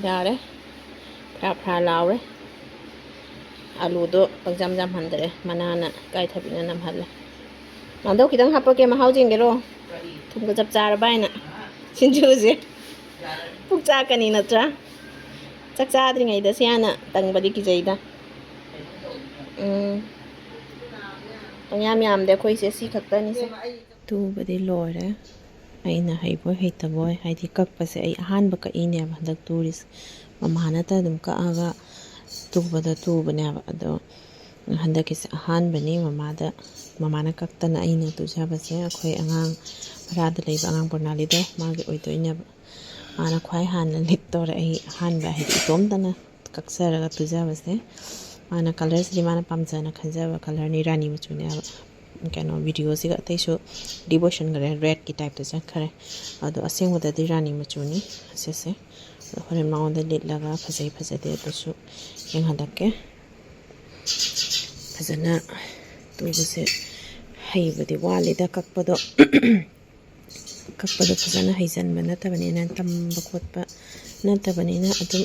ꯌꯥꯔꯦ꯫ ꯐ꯭ꯔꯥ ꯐ꯭ꯔꯥ ꯂꯥꯎꯔꯦ꯫ ꯑꯂꯨꯗꯣ ꯄꯪꯖꯥꯝ ꯖꯥꯝꯍꯟꯗ꯭ꯔꯦ, ꯃꯅꯥꯅ ꯏꯀꯥꯏꯊꯕꯤꯅ ꯅꯝꯍꯜꯂꯦ꯫ ꯃꯥꯗꯧ ꯈꯤꯇꯪ ꯍꯥꯞꯄꯛꯀꯦ, ꯃꯍꯥꯎ ꯌꯦꯡꯒꯦꯔꯣ? ꯊꯨꯝꯒ ꯆꯞ ꯆꯥꯔꯕ ꯍꯥꯏꯅ꯫ ꯁꯤꯡꯖꯨꯁꯦ ꯄꯨꯛ ꯆꯥꯛꯀꯅꯤ ꯅꯠꯇ꯭ꯔꯥ? ꯆꯥꯛ ꯆꯥꯗ꯭ꯔꯤꯉꯩꯗ ꯁꯤ ꯍꯥꯟꯅ ꯇꯪꯕꯗꯤ ꯀꯤꯖꯩꯗ꯫ ꯎꯝ꯫ ꯄꯪꯌꯥꯝ ꯌꯥꯝꯗꯦ ꯑꯩꯈꯣꯏꯁꯦ, ꯁꯤ ꯈꯛꯇꯅꯤꯁꯦ꯫ ꯇꯨꯕꯗꯤ ꯂꯣꯏꯔꯦ꯫ ꯑꯩꯅ ꯍꯩꯕꯣꯏ ꯍꯩꯇꯕꯣꯏ, ꯍꯥꯏꯗꯤ ꯀꯛꯄꯁꯦ ꯑꯩ ꯑꯍꯥꯟꯕ ꯀꯛꯏꯅꯦꯕ ꯍꯟꯗꯛ ꯇꯨꯔꯤꯁꯦ꯫ ꯃꯃꯥ ꯅꯠꯇ ꯑꯗꯨꯝ ꯀꯛꯑꯒ ꯇꯨꯕꯗ ꯇꯨꯕꯅꯦꯕ꯫ ꯑꯗꯣ ꯍꯟꯗꯛꯀꯤꯁꯦ ꯑꯍꯥꯟꯕꯅꯤ꯫ ꯃꯃꯥꯗ, ꯃꯃꯥꯅ ꯀꯛꯇꯅ ꯑꯩꯅ ꯇꯨꯖꯕꯁꯦ꯫ ꯑꯩꯈꯣꯏ ꯑꯉꯥꯡ ꯚꯔꯥꯗ ꯂꯩꯕ ꯑꯉꯥꯡ ꯄ꯭ꯔꯅꯥꯂꯤꯗꯣ, ꯃꯥꯒꯤ ꯑꯣꯏꯗꯣꯏꯅꯦꯕ꯫ ꯃꯥꯅ ꯈ꯭ꯋꯥꯏ ꯍꯥꯟꯅ ꯂꯤꯠ ꯇꯧꯔꯦ꯫ ꯑꯩ ꯑꯍꯥꯟꯕ, ꯍꯥꯏꯗꯤ ꯏꯇꯣꯝꯇꯅ ꯀꯛꯆꯔꯒ ꯇꯨꯖꯕꯁꯦ꯫ ꯃꯥꯅ ꯀꯂꯔꯁꯤꯗꯤ ꯃꯥꯅ ꯄꯥꯝꯖꯅ ꯈꯟꯖꯕ ꯀꯂꯔꯅꯤ, ꯔꯥꯅꯤ ꯃꯆꯨꯅꯦꯕ꯫ ꯀꯩꯅꯣ, ꯚꯤꯗꯤꯑꯣꯁꯤꯒ ꯑꯇꯩꯁꯨ ꯗꯤꯚꯣꯁꯟꯈꯔꯦ, ꯔꯦꯗꯀꯤ ꯇꯥꯏꯞꯇ ꯆꯠꯈꯔꯦ꯫ ꯑꯗꯣ ꯑꯁꯦꯡꯕꯗꯗꯤ ꯔꯥꯅꯤ ꯃꯆꯨꯅꯤ ꯑꯁꯤꯁꯦ꯫ ꯑꯗꯣ ꯍꯣꯔꯦꯟ ꯃꯉꯣꯟꯗ ꯂꯤꯠꯂꯒ ꯐꯖꯩ ꯐꯖꯗꯦ ꯑꯗꯨꯁꯨ ꯌꯦꯡꯍꯜꯂꯛꯀꯦ꯫ ꯐꯖꯅ ꯇꯨꯕꯁꯦ ꯍꯩꯕꯗꯤ ꯋꯥꯠꯂꯤꯗ, ꯀꯛꯄꯗꯣ꯫ ꯀꯛꯄꯗꯣ ꯐꯖꯅ ꯍꯩꯖꯟꯕ ꯅꯠꯇꯕꯅꯤꯅ, ꯇꯝꯕ ꯈꯣꯠꯄ ꯅꯠꯇꯕꯅꯤꯅ, ꯑꯗꯨꯝ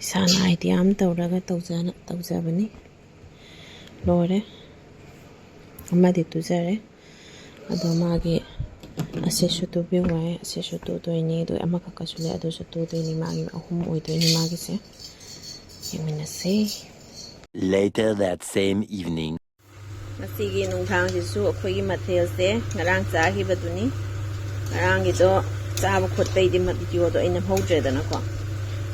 ꯏꯁꯥꯅ ꯑꯥꯏꯗꯤꯌꯥ ꯑꯃ ꯇꯧꯔꯒ ꯇꯧꯖꯅ, ꯇꯧꯖꯕꯅꯤ꯫ ꯂꯣꯏꯔꯦ꯫ ꯑꯃꯗꯤ ꯇꯨꯖꯔꯦ꯫ ꯑꯗꯣ ꯃꯥꯒꯤ ꯑꯁꯤꯁꯨ ꯇꯨꯕꯤꯌꯨ ꯍꯥꯏ, ꯑꯁꯤꯁꯨ ꯇꯨꯗꯣꯏꯅꯤ, ꯑꯗꯨ ꯑꯃꯈꯛꯀꯁꯨ ꯂꯩ, ꯑꯗꯨꯁꯨ ꯇꯨꯗꯣꯏꯅꯤ꯫ ꯃꯥꯒꯤ ꯑꯍꯨꯝ ꯑꯣꯏꯗꯣꯏꯅꯤ ꯃꯥꯒꯤꯁꯦ꯫ ꯌꯦꯡꯃꯤꯟꯅꯁꯤ꯫ Later that same evening. ꯉꯁꯤꯒꯤ ꯅꯨꯡꯗꯥꯡꯁꯤꯁꯨ ꯑꯩꯈꯣꯏꯒꯤ ꯃꯊꯦꯜꯁꯦ ꯉꯔꯥꯡ ꯆꯥꯈꯤꯕꯗꯨꯅꯤ꯫ ꯉꯔꯥꯡꯒꯤꯗꯣ ꯆꯥꯕ ꯈꯣꯠꯄꯩꯗꯤ ꯃ-, ꯚꯤꯗꯤꯑꯣꯗꯣ ꯑꯩ ꯅꯝꯍꯧꯗ꯭ꯔꯦꯗꯅꯀꯣ꯫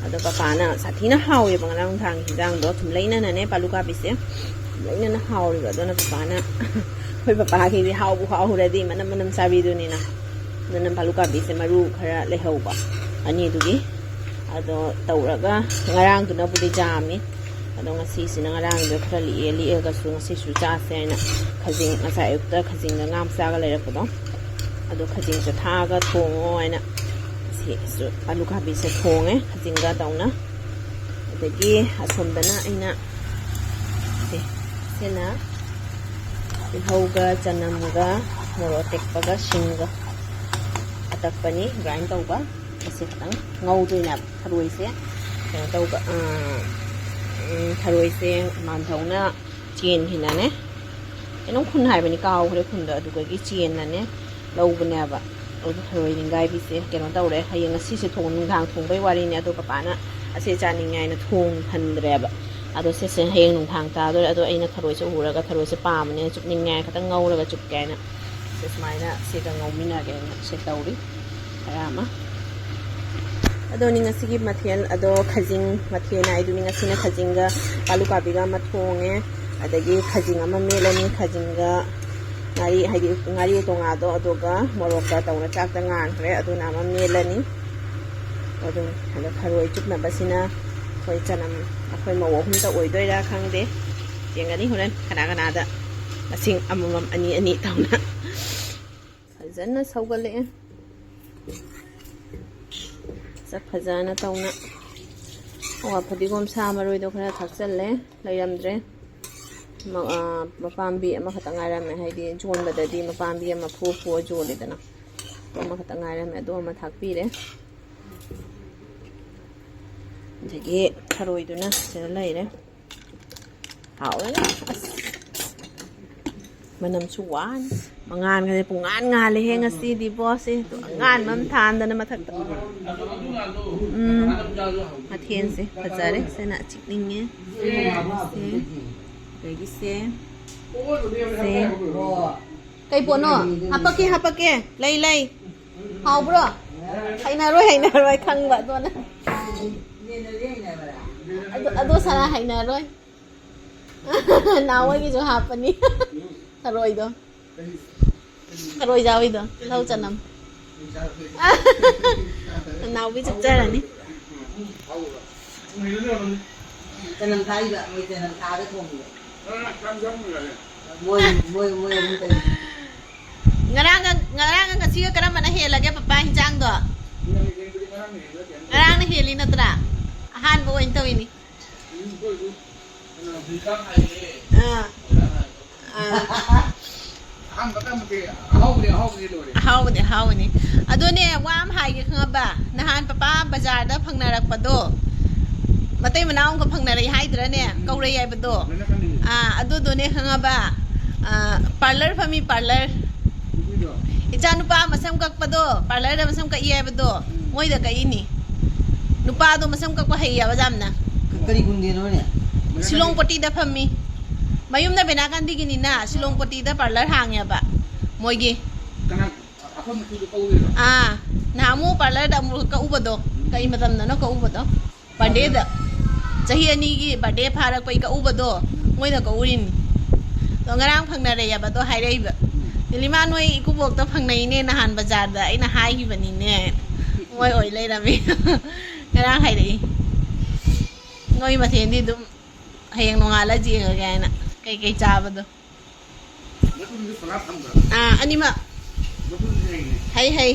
ꯑꯗꯣ ꯄꯄꯥꯅ ꯁꯥꯊꯤꯅ ꯍꯥꯎꯋꯦꯕ ꯉꯔꯥꯡ ꯅꯨꯡꯗꯥꯡꯒꯤ ꯍꯤꯟꯖꯥꯡꯗꯣ꯫ ꯊꯨꯝꯂꯩꯅꯅꯅꯦ, ꯄꯥꯂꯨ ꯀꯥꯕꯤꯁꯦ ꯊꯨꯝꯂꯩꯅꯅ ꯍꯥꯎꯔꯤꯕ꯫ ꯑꯗꯨꯅ ꯄꯄꯥꯅ ꯑꯩꯈꯣꯏ ꯄꯄꯥꯒꯤꯗꯤ ꯍꯥꯎꯕꯨ ꯍꯥꯎꯔꯗꯤ ꯃꯅꯝ ꯃꯅꯝ ꯆꯥꯕꯤꯗꯨꯅꯤꯅ꯫ ꯑꯗꯨꯅ ꯄꯥꯂꯨ ꯀꯥꯕꯤꯁꯦ ꯃꯔꯨ ꯈꯔ ꯂꯩꯍꯧꯕ ꯑꯅꯤꯗꯨꯒꯤ꯫ ꯑꯗꯣ ꯇꯧꯔꯒ ꯉꯔꯥꯡꯗꯨꯅꯕꯨꯗꯤ ꯌꯥꯝꯃꯤ꯫ ꯑꯗꯣ ꯉꯁꯤꯁꯤꯅ ꯉꯔꯥꯡꯗꯣ ꯈꯔ ꯂꯤꯛꯑꯦ, ꯂꯤꯛꯑꯒꯁꯨ ꯉꯁꯤꯁꯨ ꯆꯥꯁꯦ ꯍꯥꯏꯅ ꯈꯖꯤꯡ, ꯉꯁꯥꯏ ꯑꯌꯨꯛꯇ ꯈꯖꯤꯡꯒ ꯉꯥ ꯃꯆꯥꯒ ꯂꯩꯔꯛꯄꯗꯣ, ꯑꯗꯣ ꯈꯖꯤꯡꯁꯦ ꯊꯥꯛꯑꯒ ꯊꯣꯡꯉꯣ ꯍꯥꯏꯅ ꯁꯤꯁꯨ ꯑꯥꯂꯨ ꯈꯥꯕꯤꯁꯦ ꯊꯣꯡꯉꯦ ꯈꯖꯤꯡꯒ ꯇꯧꯅ꯫ ꯑꯗꯒꯤ ꯑꯁꯣꯝꯗꯅ ꯑꯩꯅ ꯁꯦ, ꯁꯤꯅ ꯇꯤꯜꯍꯧꯒ ꯆꯅꯝꯒ ꯃꯣꯔꯣꯛ ꯑꯇꯦꯛꯄꯒ ꯁꯤꯡꯒ ꯑꯇꯛꯄꯅꯤ ꯒ꯭ꯔꯥꯏꯟ ꯇꯧꯕ꯫ ꯑꯁꯤ ꯈꯤꯇꯪ ꯉꯧꯗꯣꯏꯅꯦꯕ ꯊꯔꯣꯏꯁꯦ꯫ ꯀꯩꯅꯣ ꯇꯧꯕ, ꯑꯥ, ꯎꯝ, ꯊꯔꯣꯏꯁꯦ ꯃꯥꯟꯊꯧꯅ ꯆꯦꯟꯈꯤꯅꯅꯦ, ꯀꯩꯅꯣꯝ ꯈꯨꯟ ꯍꯥꯏꯕꯅꯤ, ꯀꯥꯎꯈ꯭ꯔꯦ ꯈꯨꯟꯗꯣ, ꯑꯗꯨꯗꯒꯤ ꯆꯦꯟꯅꯅꯦ ꯂꯧꯕꯅꯦꯕ꯫ ꯑꯗꯨ ꯊꯔꯣꯏ ꯅꯤꯡꯒꯥꯏꯕꯤꯁꯦ ꯀꯩꯅꯣ ꯇꯧꯔꯦ, ꯍꯌꯦꯡ ꯉꯁꯤꯁꯦ ꯊꯣꯡ, ꯅꯨꯡꯗꯥꯡ ꯊꯣꯡꯕꯩ ꯋꯥꯔꯤꯅꯦ꯫ ꯑꯗꯣ ꯄꯄꯥꯅ ꯑꯁꯦ ꯆꯥꯅꯤꯡꯉꯦ ꯍꯥꯏꯅ ꯊꯣꯡꯍꯟꯗ꯭ꯔꯦꯕ꯫ ꯑꯗꯣ ꯁꯤꯁꯦ ꯍꯌꯦꯡ ꯅꯨꯡꯗꯥꯡ ꯇꯥꯗꯣꯔꯦ꯫ ꯑꯗꯣ ꯑꯩꯅ ꯊꯔꯣꯏꯁꯦ ꯎꯔꯒ ꯊꯔꯣꯏꯁꯦ ꯄꯥꯝꯕꯅꯤꯅ ꯆꯨꯞꯅꯤꯡꯉꯦ ꯍꯥꯏꯅ ꯈꯤꯇꯪ ꯉꯧꯔꯒ ꯆꯨꯞꯀꯦ ꯍꯥꯏꯅ ꯁꯤ ꯁꯨꯃꯥꯏꯅ ꯁꯤꯒ ꯉꯧꯃꯤꯟꯅꯒꯦꯅ ꯁꯤ ꯇꯧꯔꯤ ꯈꯔ ꯑꯃ꯫ ꯑꯗꯣꯅꯤ ꯉꯁꯤꯒꯤ ꯃꯊꯦꯜ꯫ ꯑꯗꯣ ꯈꯖꯤꯡ ꯃꯊꯦꯜ ꯍꯥꯏꯗꯨꯅꯤ ꯉꯁꯤꯅ ꯈꯖꯤꯡꯒ ꯑꯥꯂꯨ ꯀꯥꯕꯤꯒ ꯑꯃ ꯊꯣꯡꯉꯦ꯫ ꯑꯗꯒꯤ ꯈꯖꯤꯡ ꯑꯃ ꯃꯦꯠꯂꯅꯤ꯫ ꯈꯖꯤꯡꯒ ꯉꯥꯔꯤ, ꯍꯥꯏꯗꯤ ꯉꯥꯔꯤ ꯇꯣꯉꯥꯗꯣ, ꯑꯗꯨꯒ ꯃꯣꯔꯣꯛꯀ ꯇꯧꯅ ꯆꯥꯛꯇ ꯉꯥꯟꯈ꯭ꯔꯦ꯫ ꯑꯗꯨꯅ ꯑꯃ ꯃꯦꯠꯂꯅꯤ꯫ ꯑꯗꯨ, ꯑꯗꯣ ꯊꯔꯣꯏ ꯆꯨꯞꯅꯕꯁꯤꯅ ꯑꯩꯈꯣꯏ ꯆꯅꯝ, ꯑꯩꯈꯣꯏ ꯃꯧ ꯑꯍꯨꯝꯇ ꯑꯣꯏꯗꯣꯏꯔꯥ ꯈꯪꯗꯦ꯫ ꯌꯦꯡꯒꯅꯤ ꯍꯣꯔꯦꯟ ꯀꯅꯥ ꯀꯅꯥꯗ ꯃꯁꯤꯡ ꯑꯃꯃꯝ, ꯑꯅꯤ ꯑꯅꯤ ꯇꯧꯅ꯫ ꯐꯖꯅ ꯁꯧꯒꯠꯂꯛꯑꯦ꯫ ꯆꯥꯛ ꯐꯖꯅ ꯇꯧꯅ꯫ ꯑꯋꯥ ꯐꯗꯤꯒꯣꯝ ꯁꯥ ꯃꯔꯣꯏꯗꯣ ꯈꯔ ꯊꯥꯛꯆꯜꯂꯦ, ꯂꯩꯔꯝꯗ꯭ꯔꯦ꯫ ꯃ-, ꯑ, ꯃꯄꯥꯝꯕꯤ ꯑꯃꯈꯛꯇ ꯉꯥꯏꯔꯝꯃꯦ, ꯍꯥꯏꯗꯤ ꯌꯣꯟꯕꯗꯗꯤ ꯃꯄꯥꯝꯕꯤ ꯑꯃ ꯐꯨ ꯐꯨ ꯌꯣꯜꯂꯤꯗꯅ꯫ ꯑꯗꯨ ꯑꯃꯈꯛꯇ ꯉꯥꯏꯔꯝꯃꯦ, ꯑꯗꯨ ꯑꯃ ꯊꯥꯛꯄꯤꯔꯦ꯫ ꯑꯗꯒꯤ ꯊꯔꯣꯏꯗꯨꯅ ꯁꯤꯗ ꯂꯩꯔꯦ꯫ ꯍꯥꯎꯔꯅꯤ꯫ ꯑꯁ, ꯃꯅꯝꯁꯨ ꯋꯥꯅꯤ꯫ ꯃꯉꯥꯟꯒꯁꯦ ꯄꯨꯡꯉꯥꯟ ꯉꯥꯜꯂꯦꯍꯦ ꯉꯁꯤꯗꯤ, ꯕꯣꯁꯁꯦ꯫ ꯑꯗꯨ ꯑꯉꯥꯟꯕ ꯑꯃ ꯊꯥꯟꯗꯅ ꯃꯊꯛꯇ꯫ ꯎꯝ, ꯃꯊꯦꯜꯁꯦ ꯐꯖꯔꯦ꯫ ꯁꯤꯅ ꯆꯤꯛꯅꯤꯡꯉꯦ꯫ ꯁꯦ, ꯑꯗꯒꯤ ꯁꯦ, ꯁꯦ꯫ ꯀꯩ ꯄꯣꯠꯅꯣ? ꯍꯥꯄꯛꯀꯦ, ꯍꯥꯄꯛꯀꯦ꯫ ꯂꯩ, ꯂꯩ꯫ ꯍꯥꯎꯕ꯭ꯔꯣ? ꯍꯩꯅꯔꯣꯏ, ꯍꯩꯅꯔꯣꯏ ꯈꯪꯕ ꯑꯗꯣꯅ꯫ ꯑꯗꯣ, ꯑꯗꯣ ꯁꯅꯥ ꯍꯩꯅꯔꯣꯏ꯫ ꯅꯥꯎꯕꯒꯤꯁꯨ ꯍꯥꯞꯄꯅꯤ꯫ ꯊꯔꯣꯏꯗꯣ꯫ ꯊꯔꯣꯏ ꯆꯥꯕꯩꯗꯣ꯫ ꯇꯤꯜꯍꯧ ꯆꯅꯝ꯫ ꯅꯅꯥꯎꯕꯤ ꯆꯨꯞꯆꯔꯅꯤ꯫ ꯆꯅꯝ ꯊꯥꯛꯏꯕ, ꯃꯣꯏ ꯆꯅꯝ ꯊꯥꯛꯑꯒ ꯊꯣꯡꯉꯤꯕ꯫ ꯃꯣꯏ, ꯃꯣꯏ, ꯃꯣꯏ ꯑꯍꯨꯝ ꯇꯧꯔꯤ꯫ ꯉꯔꯥꯡꯒ, ꯉꯔꯥꯡꯒ ꯉꯁꯤꯒ ꯀꯔꯝꯕꯅ ꯍꯦꯜꯂꯒꯦ, ꯄꯄꯥ, ꯍꯤꯟꯖꯥꯡꯗꯣ? ꯉꯔꯥꯡꯅ ꯍꯦꯜꯂꯤ ꯅꯠꯇ꯭ꯔꯥ? ꯑꯍꯥꯟꯕ ꯑꯣꯏꯅ ꯇꯧꯏꯅꯤ꯫ ꯑꯥ꯫ ꯑꯥ꯫ ꯑꯍꯥꯟꯕ ꯇꯝꯕꯗꯤ ꯑꯍꯥꯎꯕꯅꯤ, ꯑꯍꯥꯎꯕꯅꯤ ꯂꯣꯏꯔꯦ꯫ ꯑꯍꯥꯎꯕꯅꯤ, ꯑꯍꯥꯎꯕꯅꯤ꯫ ꯑꯗꯨꯅꯦ, ꯋꯥ ꯑꯃ ꯍꯥꯏꯒꯦ ꯈꯪꯉꯕ? ꯅꯍꯥꯟ ꯄꯄꯥ ꯕꯖꯥꯔꯗ ꯐꯪꯅꯔꯛꯄꯗꯣ, ꯃꯇꯩ ꯃꯅꯥꯎ ꯑꯃꯒ ꯐꯪꯅꯔꯛꯏ ꯍꯥꯏꯗ꯭ꯔꯅꯦ? ꯎꯝ, ꯎꯝ꯫ ꯀꯧꯔꯩ ꯍꯥꯏꯕꯗꯣ꯫ ꯂꯣꯏꯅ ꯈꯪꯉꯤ꯫ ꯑꯥ, ꯑꯗꯨꯗꯨꯅꯦ ꯈꯪꯉꯕ? ꯑꯥ, parlour ꯐꯝꯃꯤ, parlour꯫ ꯅꯨꯄꯤꯗꯣ? ꯏꯆꯥ ꯅꯨꯄꯥ ꯃꯁꯝ ꯀꯛꯄꯗꯣ, parlourꯗ ꯃꯁꯝ ꯀꯛꯏ ꯍꯥꯏꯕꯗꯣ, ꯎꯝ꯫ ꯃꯣꯏꯗ ꯀꯛꯏꯅꯤ꯫ ꯅꯨꯄꯥꯗꯣ ꯃꯁꯝ ꯀꯛꯄ ꯍꯩꯌꯦꯕ ꯌꯥꯝꯅ꯫ ꯀꯔꯤ ꯈꯨꯟꯒꯤꯅꯣꯅꯦ? ꯁꯤꯂꯣꯡ ꯄꯇꯤꯗ ꯐꯝꯃꯤ꯫ ꯃꯌꯨꯝꯅ ꯕꯦꯅꯥꯀꯥꯟꯗꯤꯒꯤꯅꯤꯅ, ꯁꯤꯂꯣꯡ ꯄꯇꯤꯗ parlour ꯍꯥꯡꯉꯦꯕ ꯃꯣꯏꯒꯤ꯫ ꯀꯅꯥ? ꯑꯩꯈꯣꯏ ꯃꯆꯨꯗꯣ ꯀꯧꯔꯤꯔꯣ? ꯑꯥ, ꯅꯍꯥꯟꯃꯨꯛ parlourꯗ ꯑꯃꯨꯛ ꯀꯛꯎꯕꯗꯣ, ꯀꯩ ꯃꯇꯝꯗꯅꯣ ꯀꯛꯎꯕꯗꯣ? Birthdayꯗ꯫ ꯆꯍꯤ ꯑꯅꯤꯒꯤ birthday ꯐꯥꯔꯛꯄꯩ ꯀꯛꯎꯕꯗꯣ, ꯃꯣꯏꯅ ꯀꯛꯎꯔꯤꯅꯤ꯫ ꯑꯗꯣ ꯉꯔꯥꯡ ꯐꯪꯅꯔꯛꯑꯦꯕ, ꯑꯗꯣ ꯍꯥꯏꯔꯛꯏꯕ꯫ "ꯅꯤꯂꯤꯃꯥ, ꯅꯣꯏ ꯏꯀꯨꯕꯣꯛꯇ ꯐꯪꯅꯩꯅꯦ ꯅꯍꯥꯟ ꯕꯖꯥꯔꯗ, ꯑꯩꯅ ꯍꯥꯏꯈꯤꯕꯅꯤꯅꯦ"꯫ ꯃꯣꯏ ꯑꯣꯏ ꯂꯩꯔꯝꯃꯤ꯫ ꯉꯔꯥꯡ ꯍꯥꯏꯔꯛꯏ꯫ ꯅꯣꯏ ꯃꯁꯦꯟꯗꯤ ꯑꯗꯨꯝ ꯍꯌꯦꯡ ꯅꯣꯡꯉꯥꯜꯂ ꯌꯦꯡꯉꯒꯦ ꯍꯥꯏꯅ꯫ ꯀꯩꯀꯩ ꯆꯥꯕꯗꯣ꯫ ꯃꯇꯨꯝꯁꯨ ꯄꯨꯂꯞ ꯊꯝꯕ꯭ꯔꯥ? ꯑꯥ, ꯑꯅꯤꯃꯛ꯫ ꯃꯇꯨꯝꯁꯨ ꯂꯩꯅꯦ꯫ ꯍꯩ, ꯍꯩ꯫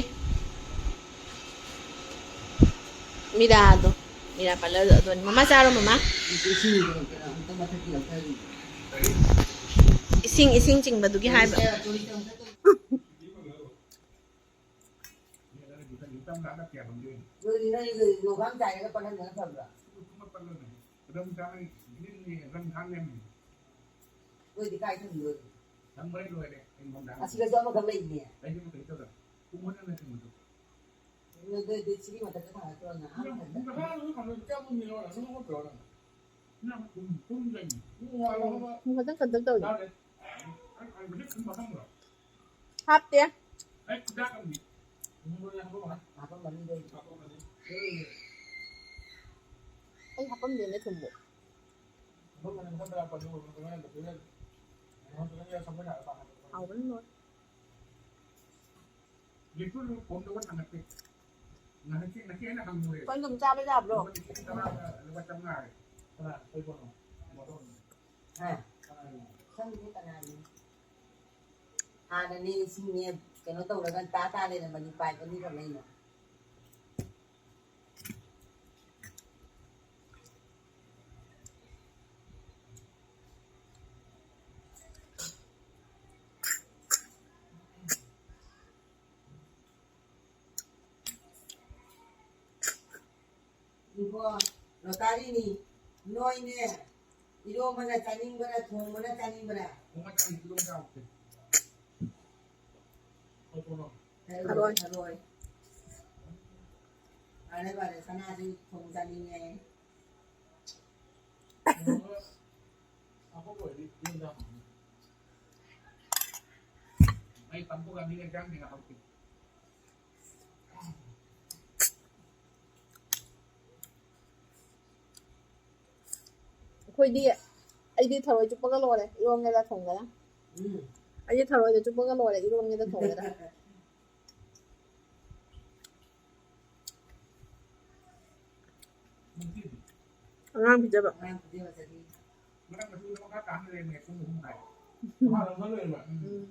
ꯃꯤꯔꯥꯗꯣ꯫ ꯃꯤꯔꯥ parlourꯗꯣ ꯑꯗꯨꯅꯤ꯫ ꯃꯃꯥ ꯆꯥꯔꯣ, ꯃꯃꯥ꯫ ꯏꯁꯤꯡ, ꯏꯁꯤꯡ ꯆꯤꯡꯕꯗꯨꯒꯤ ꯍꯥꯏꯕ꯫ ꯅꯣꯏꯗꯤ ꯅꯣꯏ ꯅꯣꯡꯈꯥꯡ ꯆꯥꯏꯔꯒ ꯄꯠꯍꯟꯕꯅ ꯐꯕ꯭ꯔꯥ? ꯅꯣꯏꯗꯤ ꯀꯥꯏ ꯊꯝꯗꯣꯏꯕ? ꯑꯁꯤꯗꯁꯨ ꯑꯃꯈꯛ ꯂꯩꯅꯦ꯫ ꯅꯣꯏꯗꯤ ꯁꯤꯒꯤ ꯃꯊꯛꯇ ꯊꯥꯡꯒꯠꯈ꯭ꯔꯣ ꯅꯪ꯫ ꯈꯇꯪ ꯈꯇꯪ ꯇꯧꯔꯤ꯫ ꯍꯥꯞꯇꯦ꯫ ꯑꯩ ꯍꯥꯄꯝꯗꯦꯅꯦ ꯊꯨꯝꯕꯨ꯫ ꯍꯥꯎꯕꯅ ꯂꯣꯏꯔꯦ꯫ ꯂꯤꯛꯇꯨ ꯐꯣꯟꯗꯨꯒ ꯊꯥꯡꯒꯠꯀꯦ꯫ ꯉꯁꯤ ꯉꯁꯤ ꯑꯩꯅ ꯍꯪꯉꯨꯔꯦ꯫ ꯑꯩꯈꯣꯏ ꯑꯗꯨꯝ ꯆꯥꯕ ꯌꯥꯕ꯭ꯔꯣ? ꯂꯨꯄꯥ ꯂꯤꯁꯤꯡ ꯇꯔꯥꯒ ꯂꯨꯄꯥ ꯆꯥꯝꯃꯉꯥ ꯍꯥꯏ꯫ ꯀꯅꯥ? ꯑꯩꯈꯣꯏ ꯀꯣꯟꯅꯣ? ꯃꯣꯇꯣꯔ꯫ ꯍꯥ? ꯀꯅꯥꯒꯤꯅꯣ? ꯈꯪꯗꯦ ꯀꯅꯥꯒꯤꯅꯣ꯫ ꯍꯥꯟꯅꯅꯦ ꯏꯁꯤꯡꯅꯦ ꯀꯩꯅꯣ ꯇꯧꯔꯒ ꯇꯥ ꯇꯥ ꯂꯩꯔꯝꯕꯅꯤ, ꯄꯥꯏꯞ ꯑꯅꯤꯈꯛ ꯂꯩꯅ꯫ ꯏꯕꯣ, ꯂꯣꯇꯥꯔꯤꯅꯤ, ꯅꯣꯏꯅꯦ, ꯏꯔꯣꯝꯕꯅ ꯆꯥꯅꯤꯡꯕ꯭ꯔꯥ, ꯊꯣꯡꯕꯅ ꯆꯥꯅꯤꯡꯕ꯭ꯔꯥ? ꯊꯣꯡꯕ ꯆꯥꯅꯤꯡ, ꯏꯔꯣꯝꯕ ꯆꯥꯎꯁꯦ꯫ ꯊꯔꯣꯏ꯫ ꯊꯔꯣꯏ꯫ ꯊꯔꯣꯏ꯫ ꯐꯔꯦ, ꯐꯔꯦ, ꯁꯅꯥꯁꯨ ꯊꯣꯡ ꯆꯥꯅꯤꯡꯉꯦ꯫ ꯑꯩ ꯄꯟꯊꯣꯛꯑꯅꯤ, ꯑꯦꯛꯖꯥꯝ ꯊꯦꯡꯅ ꯍꯧꯈꯤ꯫ ꯑꯩꯈꯣꯏꯗꯤ, ꯑꯩꯗꯤ ꯊꯔꯣꯏ ꯆꯨꯞꯄꯒ ꯂꯣꯏꯔꯦ, ꯏꯔꯣꯟꯒꯦꯔꯥ ꯊꯣꯡꯒꯦꯔꯥ꯫ ꯎꯝ꯫ ꯑꯩꯗꯤ ꯊꯔꯣꯏꯗ ꯆꯨꯞꯄꯒ ꯂꯣꯏꯔꯦ, ꯏꯔꯣꯟꯒꯦꯔꯥ ꯊꯣꯡꯒꯦꯔꯥ꯫ ꯑꯉꯥꯡ ꯄꯤꯖꯕ꯫ ꯃꯔꯛ ꯃꯇꯨꯡꯗ ꯃꯈꯥ ꯇꯥꯅ ꯂꯩꯔꯝꯃꯦ, ꯄꯨꯡ ꯑꯍꯨꯝ ꯃꯈꯥꯏ꯫ ꯃꯈꯥ ꯂꯣꯝꯗ ꯂꯩꯔꯝꯃꯦ꯫ ꯎꯝ꯫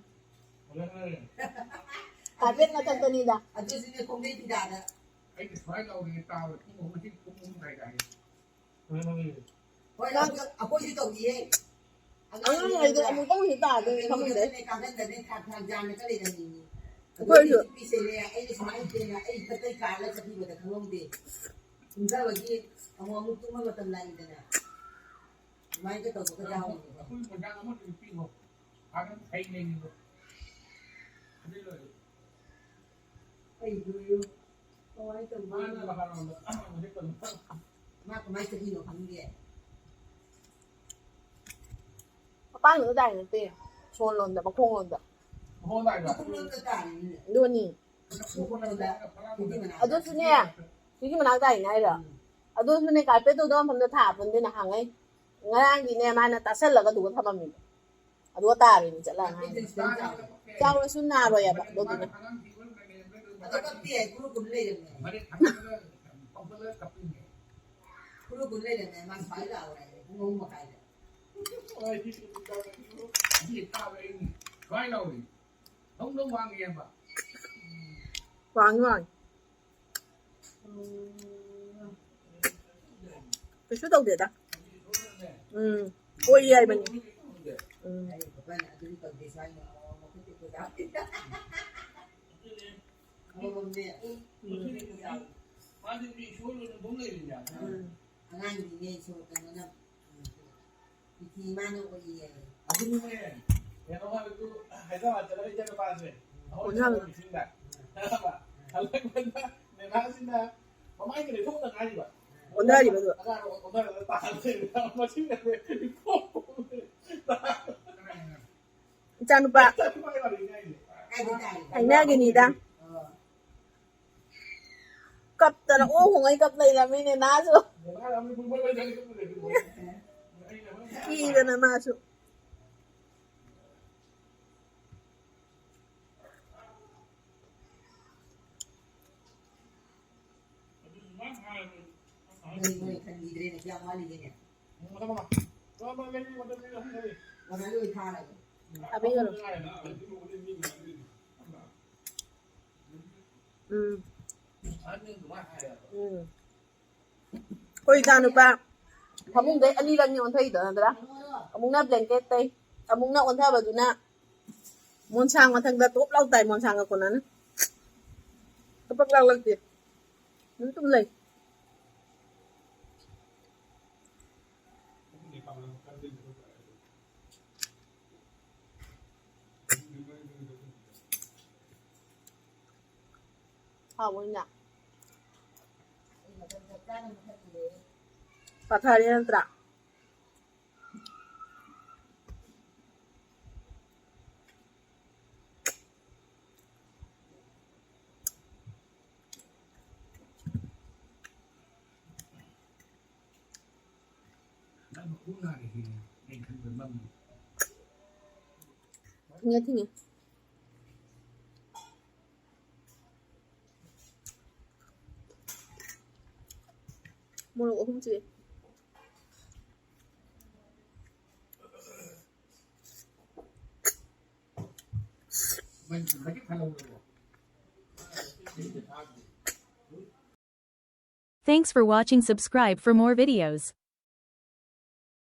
ꯀꯥꯔꯄꯦꯠ ꯃꯊꯛꯇꯅꯤꯗ꯫ ꯑꯗꯨꯁꯨꯅꯦ ꯈꯣꯡꯗꯩ ꯐꯤꯗꯥꯗ꯫ ꯑꯩꯅ ꯁ꯭ꯋꯥꯏ ꯂꯥꯎꯔꯤꯉꯩ ꯇꯥꯕꯗ ꯄꯨꯡ ꯑꯍꯨꯝ, ꯉꯁꯤ ꯄꯨꯡ ꯑꯍꯨꯝ ꯃꯈꯥꯏ ꯇꯥꯏ꯫ ꯍꯣꯏ, ꯅꯪ ꯑꯩꯈꯣꯏ-, ꯑꯩꯈꯣꯏꯁꯨ ꯇꯧꯈꯤꯌꯦ꯫ ꯑꯉꯥꯡꯉꯩꯗꯣ ꯑꯃꯨꯛꯇꯪ ꯍꯦꯛ ꯇꯥꯗꯣꯏꯅꯤ ꯈꯪꯗꯦ꯫ ꯀꯩꯅꯣꯗꯅꯦ, ꯀꯥꯡꯈꯟꯗꯅꯦ ꯊꯥꯛ ꯊꯥꯛ ꯌꯥꯟꯅ ꯆꯠꯂꯤꯕꯅꯤ꯫ ꯑꯩꯈꯣꯏꯁꯨ꯫ ꯅꯨꯄꯤꯁꯦ ꯑꯩꯅ ꯁꯨꯃꯥꯏꯅ ꯇꯦꯟꯅ ꯑꯩ ꯏꯊꯛꯇꯩ ꯀꯥꯜꯂ ꯆꯠꯈꯤꯕꯗ ꯈꯪꯍꯧꯗꯦ꯫ ꯀꯨꯝꯊꯕꯒꯤ ꯑꯃꯨꯛ ꯑꯃꯨꯛ ꯇꯨꯝꯕ ꯃꯇꯝ ꯂꯥꯛꯏꯗꯅ꯫ ꯑꯗꯨꯃꯥꯏꯅ ꯇꯧꯕꯒ ꯌꯥꯎꯔꯤꯅꯦꯕ꯫ ꯑꯩꯈꯣꯏ ꯃꯣꯏꯔꯥꯡ ꯑꯃꯗꯨꯗꯤ ꯄꯤꯈꯣ꯫ ꯑꯗꯨꯝ ꯐꯩ ꯂꯩꯅꯤꯕ꯫ ꯑꯗꯨ ꯂꯣꯏꯔꯦ꯫ ꯑꯩꯗꯨ ꯀꯃꯥꯏꯅ ꯇꯧꯕ? ꯃꯥꯅ ꯃꯍꯥꯔꯣꯟꯗ ꯑꯃꯨꯛ ꯍꯦꯛ ꯇꯧꯅꯤ꯫ ꯃꯥ ꯀꯃꯥꯏꯅ ꯆꯠꯂꯤꯅꯣ ꯈꯪꯗꯦ꯫ ꯃꯄꯥꯟꯗ ꯇꯥꯏ ꯅꯠꯇꯦ꯫ ꯁꯣꯟ ꯂꯣꯝꯗ, ꯃꯈꯣꯡ ꯂꯣꯝꯗ꯫ ꯃꯈꯣꯡ ꯇꯥꯏꯕ? ꯃꯈꯣꯡ ꯂꯣꯝꯗ ꯇꯥꯔꯤꯅꯦ꯫ ꯑꯗꯨꯅꯤ꯫ ꯃꯈꯣꯡ ꯂꯣꯝꯗ ꯈꯤꯇꯤ ꯃꯅꯥꯛꯇ꯫ ꯑꯗꯨꯁꯨꯅꯦ, ꯁꯤꯒꯤ ꯃꯅꯥꯛꯇ ꯇꯥꯏꯅꯦ ꯍꯥꯏꯔꯣ? ꯎꯝ꯫ ꯑꯗꯨꯁꯨꯅꯦ, ꯀꯥꯔꯄꯦꯠ ꯇꯧꯗꯕ ꯃꯐꯝꯗ ꯊꯥꯕꯅꯤ ꯅꯍꯥꯟꯉꯩ꯫ ꯉꯔꯥꯡꯗꯤꯅꯦ, ꯃꯥꯅ ꯇꯥꯁꯜꯂꯒ ꯑꯗꯨꯒ ꯊꯝꯃꯝꯃꯤꯕ꯫ ꯑꯗꯨꯒ ꯇꯥꯔꯤꯅꯤ ꯆꯠꯂꯒ ꯍꯥꯏꯅꯤ꯫ ꯆꯥꯎꯔꯁꯨ ꯅꯥꯔꯣꯏ ꯍꯥꯏꯕ ꯑꯗꯨꯗꯨꯅ꯫ ꯑꯗꯣ ꯀꯞꯇꯦ ꯍꯥꯏ, ꯀꯨꯔꯨ ꯀꯨꯔꯨ ꯂꯩꯔꯝꯃꯦ꯫ ꯀꯨꯔꯨ ꯀꯨꯔꯨ ꯂꯩꯔꯝꯃꯦ꯫ ꯃꯥ ꯁ꯭ꯋꯥꯏ ꯂꯥꯛꯑꯣ ꯍꯥꯏ, ꯄꯨꯡ ꯑꯍꯨꯝ ꯃꯈꯥꯏꯗ꯫ ꯀꯃꯥꯏ ꯂꯥꯎꯔꯤ? ꯍꯧꯅ ꯋꯥꯡꯉꯦꯕ꯫ ꯋꯥꯡꯉꯤ, ꯋꯥꯡꯉꯤ꯫ ꯀꯩꯁꯨ ꯇꯧꯗꯦꯗ꯫ ꯎꯝ꯫ ꯑꯣꯏ ꯍꯥꯏꯕꯅꯤ꯫ ꯎꯝ꯫ ꯎꯝ꯫ ꯑꯉꯥꯡꯗꯤꯅꯦ ꯏꯁꯣꯔ ꯀꯩꯅꯣꯅ, ꯎꯝ, ꯄꯤꯊꯤ ꯃꯥꯅ ꯑꯣꯏꯌꯦ꯫ ꯑꯗꯨꯅꯤꯅꯦ꯫ ꯀꯩꯅꯣ ꯍꯥꯏꯕꯗꯨ ꯍꯥꯏꯗ꯭ꯔꯕꯥꯗ ꯆꯠꯂꯒ ꯏꯆꯟ ꯅꯨꯄꯥꯁꯦ꯫ ꯑꯩꯈꯣꯏ ꯑꯣꯟꯅꯕ꯫ ꯆꯠꯂꯒ ꯃꯤꯁꯤꯡꯗ꯫ ꯍꯜꯂꯛꯄꯗ ꯅꯦꯅꯥꯁꯤꯅ ꯃꯃꯥꯏꯒ ꯂꯩꯊꯣꯛꯇ ꯉꯥꯏꯔꯤꯕ꯫ ꯑꯣꯟꯅꯔꯤꯕꯗꯨ꯫ ꯑꯉꯥꯡ ꯑꯣꯟꯅꯔꯒ ꯇꯥꯍꯟꯗꯣꯏꯅꯦ꯫ ꯃꯁꯤꯡꯗ ꯏꯀꯣꯛ ꯀꯣꯛꯇꯦ꯫ ꯏꯆꯥꯅꯨꯄꯥ꯫ ꯏꯆꯥꯅꯨꯄꯥꯒꯤ ꯋꯥꯔꯤꯅꯤ ꯍꯥꯏꯁꯦ꯫ ꯀꯥꯏꯗ ꯇꯥꯔꯤꯕ? ꯍꯥꯏꯅꯒꯤꯅꯤꯗ꯫ ꯑꯣ꯫ ꯀꯞꯇꯅ ꯑꯣ ꯍꯣꯡꯉꯩ ꯀꯞ ꯂꯩꯔꯝꯃꯤꯅꯦ ꯅꯥꯁꯨ꯫ ꯀꯤꯗꯅ ꯃꯥꯁꯨ꯫ ꯅꯣꯏ, ꯅꯣꯏ ꯈꯟꯕꯤꯗ꯭ꯔꯦꯅꯦ, ꯀꯌꯥꯝ ꯋꯥꯠꯂꯤꯒꯦꯅꯦ? ꯊꯥꯕꯤꯒꯅꯨ꯫ ꯎꯝ꯫ ꯎꯝ꯫ ꯑꯩꯈꯣꯏ ꯏꯆꯥ ꯅꯨꯄꯥ ꯐꯃꯨꯡꯗꯩ ꯑꯅꯤꯔꯛꯅꯤ ꯑꯣꯟꯊꯩꯗꯣ, ꯅꯠꯇ꯭ꯔꯥ? ꯑꯃꯨꯛꯅ blanket ꯇꯩ, ꯑꯃꯨꯛꯅ ꯑꯣꯟꯊꯕꯗꯨꯅ ꯃꯣꯟꯁꯥꯡ ꯃꯊꯛꯇ ꯇꯣꯞ ꯂꯥꯎ ꯇꯥꯏ, ꯃꯣꯟꯁꯥꯡꯒ ꯀꯣꯟꯅꯅ꯫ ꯀꯄꯛ ꯂꯥꯎꯂꯛꯇꯦ꯫ ꯑꯗꯨꯝ ꯇꯨꯝ ꯂꯩ꯫ ꯍꯥꯎꯕꯅꯤꯅ꯫ ꯄꯥꯊꯔꯦ ꯅꯠꯇ꯭ꯔꯥ? ꯊꯤꯡꯉꯦ, ꯊꯤꯡꯉꯦ꯫ ꯃꯣꯔꯣꯛ ꯑꯍꯨꯝ ꯆꯤꯛꯑꯦ꯫ Thanks for watching. Subscribe for more videos.